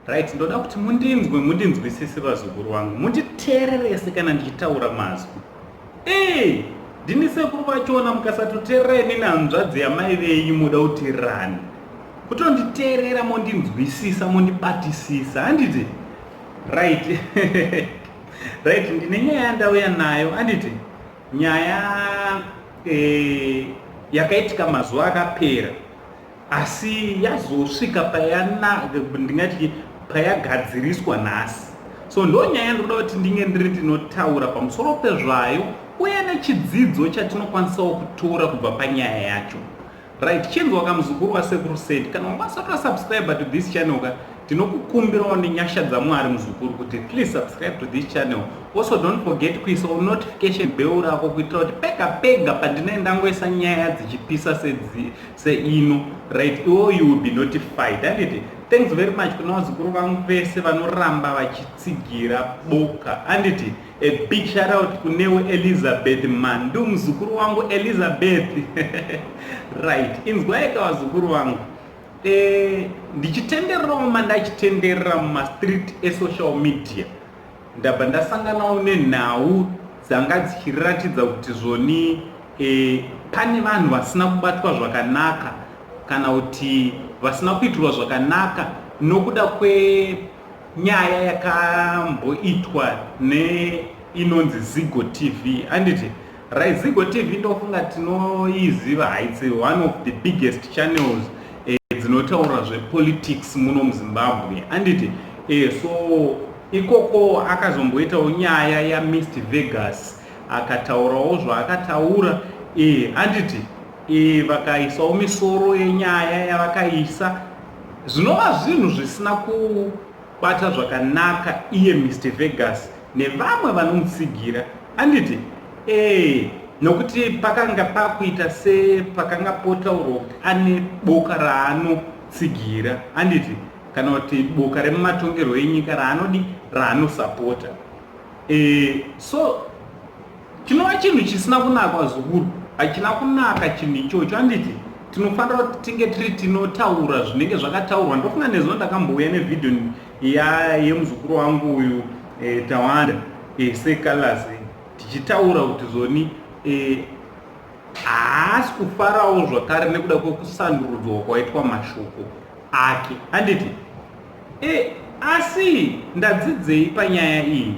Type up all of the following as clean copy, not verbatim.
Right, ndoda kuti mundinzwe, mundinzwisise vazukuru vangu, munditeererese kana ndichitaura mazwi. Ee, ndini sekuru vachona, mukasatoteerera inini hanzvadzi yamai venyu moda kuteererani. Kutonditeerera mondinzwisisa, mondibatisisa, handiti? Right. Right, ndine nyaya yandauya nayo, handiti? Nyaya yakaitika mazuva akapera. Asi yazosvika payana, ndingati payagadziriswa nhasi. So ndo nyaya ndinoda kuti ndinge ndiri ndinotaura pamusoro pezvayo uye nechidzidzo chatinokwanisawo kutora kubva panyaya yacho. Right, chinzwa kamuzukuru wasekuru said, kana wanga wasubscribe to this channel ka, ndinokukumbirawo nenyasha dzaMwari muzukuru kuti please subscribe to this channel. Also don't forget kuisawo notification bell rako kuitira kuti pega pega pandinenge ndangoisa nyaya dzichipisa seino, right, iwo you will be notified, handiti? Thanks very much kuna vazukuru vangu vese vanoramba vachitsigira boka, handiti? A big shout out kunewe Elizabeth Mandu, muzukuru wangu Elizabeth. Right, inzwai ka vazukuru vangu, ndichitendererawo mandachitenderera mumastreet esocial media, ndabva ndasanganawo nenhau dzanga dzichiratidza kuti zvoni pane vanhu vasina kubatwa zvakanaka kana kuti vasina kuitirwa zvakanaka nokuda kwenyaya yakamboitwa neinonzi Zigo TV, handiti? Right, Zigo TV ndofunga tinoiziva, it's one of the biggest channels dzinotaura zvepolitics muno muZimbabwe, handiti? So ikoko akazomboitawo nyaya yaMr Vegas, akataurawo zvaakataura, handiti? Vakaisawo misoro yenyaya yavakaisa, zvinova zvinhu zvisina kubata zvakanaka iye Mr Vegas nevamwe vanomutsigira, handiti? Nokuti pakanga pakuita sepakanga potaurwa kuti ane boka raanotsigira, handiti? Kana kuti boka remumatongerwo enyika raanodi, raanosapota. So chinova chinhu chisina kunaka vazukuru, hachina kunaka chinhu ichocho, handiti? Tinofanira kuti tinge tiri tinotaura zvinenge zvakataurwa. Ndofunga nezuva ndakambouya nevhidhiyo yemuzukuru wangu uyu Tawanda Sekalasi, tichitaura kuti zoni haasi kufarawo zvakare nekuda kwekusandurudzwa kwaitwa mashoko ake, handiti? Asi ndadzidzei panyaya iyi?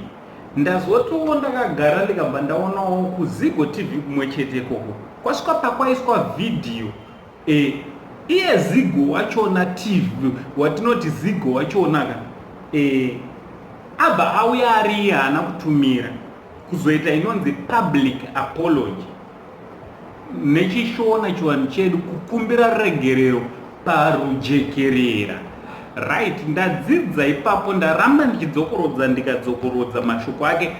Ndazotowo ndakagara ndikabva ndaonawo kuZigo TV kumwe chete ikoko kwasvika pakwaiswa vhidhiyo. Iye Zigo wachona TV watinoti Zigo wachona ka, abva auya ari iye, haana kutumira kuzoita inonzi public apology nechiShona, chivanhu chedu, kukumbira regerero parujekerera. Right, ndadzidza ipapo, ndaramba ndichidzokorodza, ndikadzokorodza mashoko ake.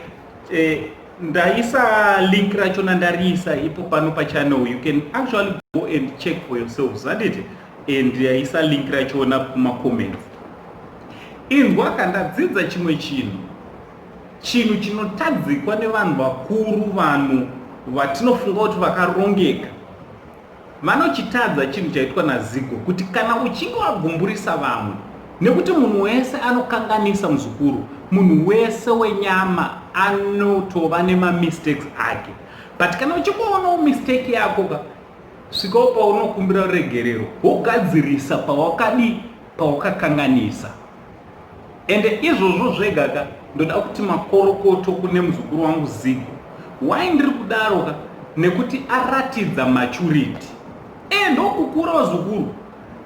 Ndaisa link rachona, ndariisa ipo pano pachannel. You can actually go and check for yourselves, handiti? And yaisa link rachona kumacomments. Inzwa kandadzidza chimwe chinhu, chinhu chinotadzikwa nevanhu vakuru, vanhu vatinofunga kuti vakarongeka vanochitadza, chinhu chaitwa naZigo, kuti kana uchinge wagumburisa vamwe, nekuti munhu wese anokanganisa muzukuru, munhu wese wenyama anotova nemamistakes ake, but kana uchingoonawo mistake yako ka, svikawo paunokumbira ruregerero, wogadzirisa pawakadi, pawakakanganisa. Ende izvozvo zvega ka, ndoda kuti makorokoto kune muzukuru wangu Zigo. Why ndiri kudaro ka? Nekuti aratidza maturity. Ndokukura vazukuru.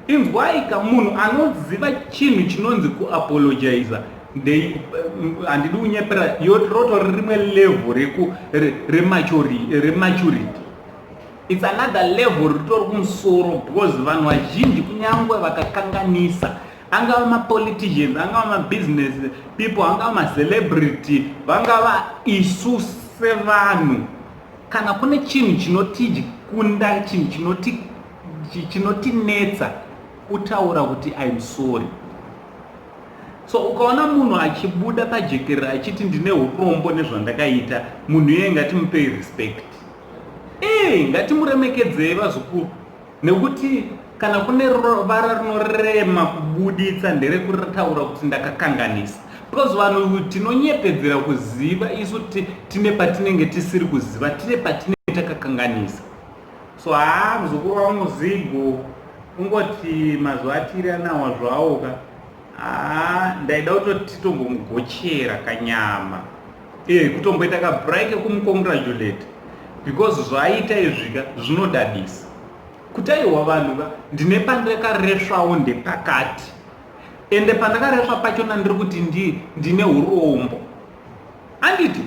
Inzwai ka, munhu anoziva chinhu chinonzi kuapologiza, handidi kunyepera, rotori rimwe level rematurity. It's another level ritori kumusoro, because vanhu vazhinji kunyangwe vakakanganisa, angava mapoliticians, angava mabusiness people, angava macelebrity, vangava isu sevanhu, kana kune chinhu chinotikunda, chinhu chinotinetsa kutaura kuti "I'm sorry." So ukaona munhu achibuda pajekerera achiti ndine urombo nezvandakaita, munhu iyeye ngatimupei respect, ee, ngatimuremekedzei vazukuru, nekuti Kana kune vara rinorema kubuditsa, nderekutaura kuti ndakakanganisa, because vanhu tinonyepedzera kuziva. Isu tine patinenge tisiri kuziva, tine patinenge takakanganisa. So haa, muzukuru wangu Zigo, ungoti mazuva atiri anawa zvawoka. Haa, ndaida kutoti titombomugochera kanyama, kutomboita kabreak kumucongratulate, because zvaaita izvika zvinodadisa kuti aiwa, vanhu va ndine pandakaresvawo ndepakati, ende pandakaresva pachona ndiri kuti ndine urombo, handiti?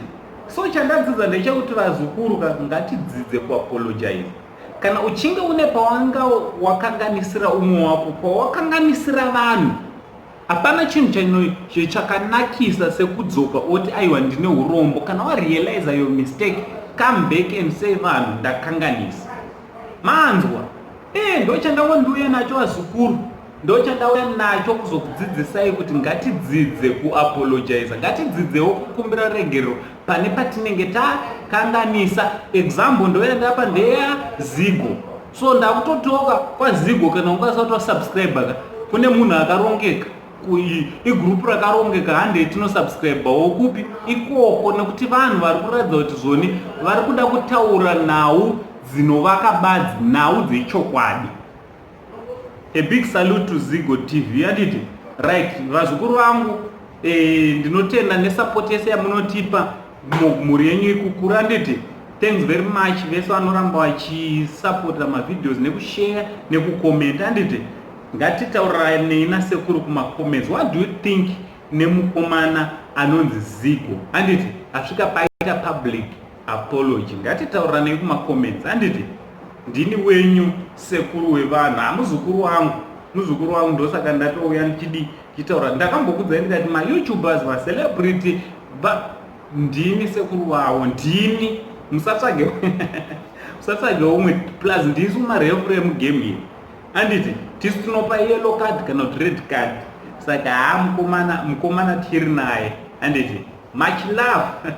So chandadzidza ndechekuti, vazukuru, ngatidzidze kuapologize. Kana uchinge une pawanga wakanganisira umwe wako, pawakanganisira vanhu, hapana chinhu chakanakisa sekudzoka oti, "Aiwa, ndine urombo." Kana warealize your mistake, come back and say, "Vanhu, ndakanganisa." Manzwa? Ndo chandango ndiuya nacho, vazukuru, ndo chandauya nacho kuzokudzidzisai kuti ngatidzidze kuapologiza, ngatidzidzewo kukumbira regerero pane patinenge takanganisa. Example ndoyandapa ndeya Zigo. So ndakutotoka kwaZigo. Kana ungasati wasubscribe ka, kune munhu akarongeka, igroup rakarongeka, handei tinosubscribewo kupi ikoko, nekuti vanhu vari kuratidza kuti zvoni vari kuda kutaura nhau dzinovaka badzi, nhau dzechokwadi. A big salute to Zigo TV, handiti? Right, vazukuru vangu, ndinotenda nesupport yese yamunotipa. Mhuri yenyu ikukura, handiti? Thanks very much vese vanoramba vachisapota mavideos nekushare nekucomment, handiti? Ngatitauranei nasekuru kumacomments. What do you think nemukomana anonzi Zigo, handiti? Asvika paita public apology. Ngatitauranei kumacomments, handiti? Ndini wenyu sekuru wevanhu, hamuzukuru wangu, muzukuru wangu. Ndosaka ndatouya ndichidi ndichitaura. Ndakambokudzai ndikati mayoutubers, macelebrity, ndini sekuru wavo, ndini. Musatsvage umwe. Plus ndisu mareferee emugame iyi, handiti? Tisu tinopa yellow card kana kuti red card. Saka haa, mukomana, mukomana tiri naye, handiti? Much love.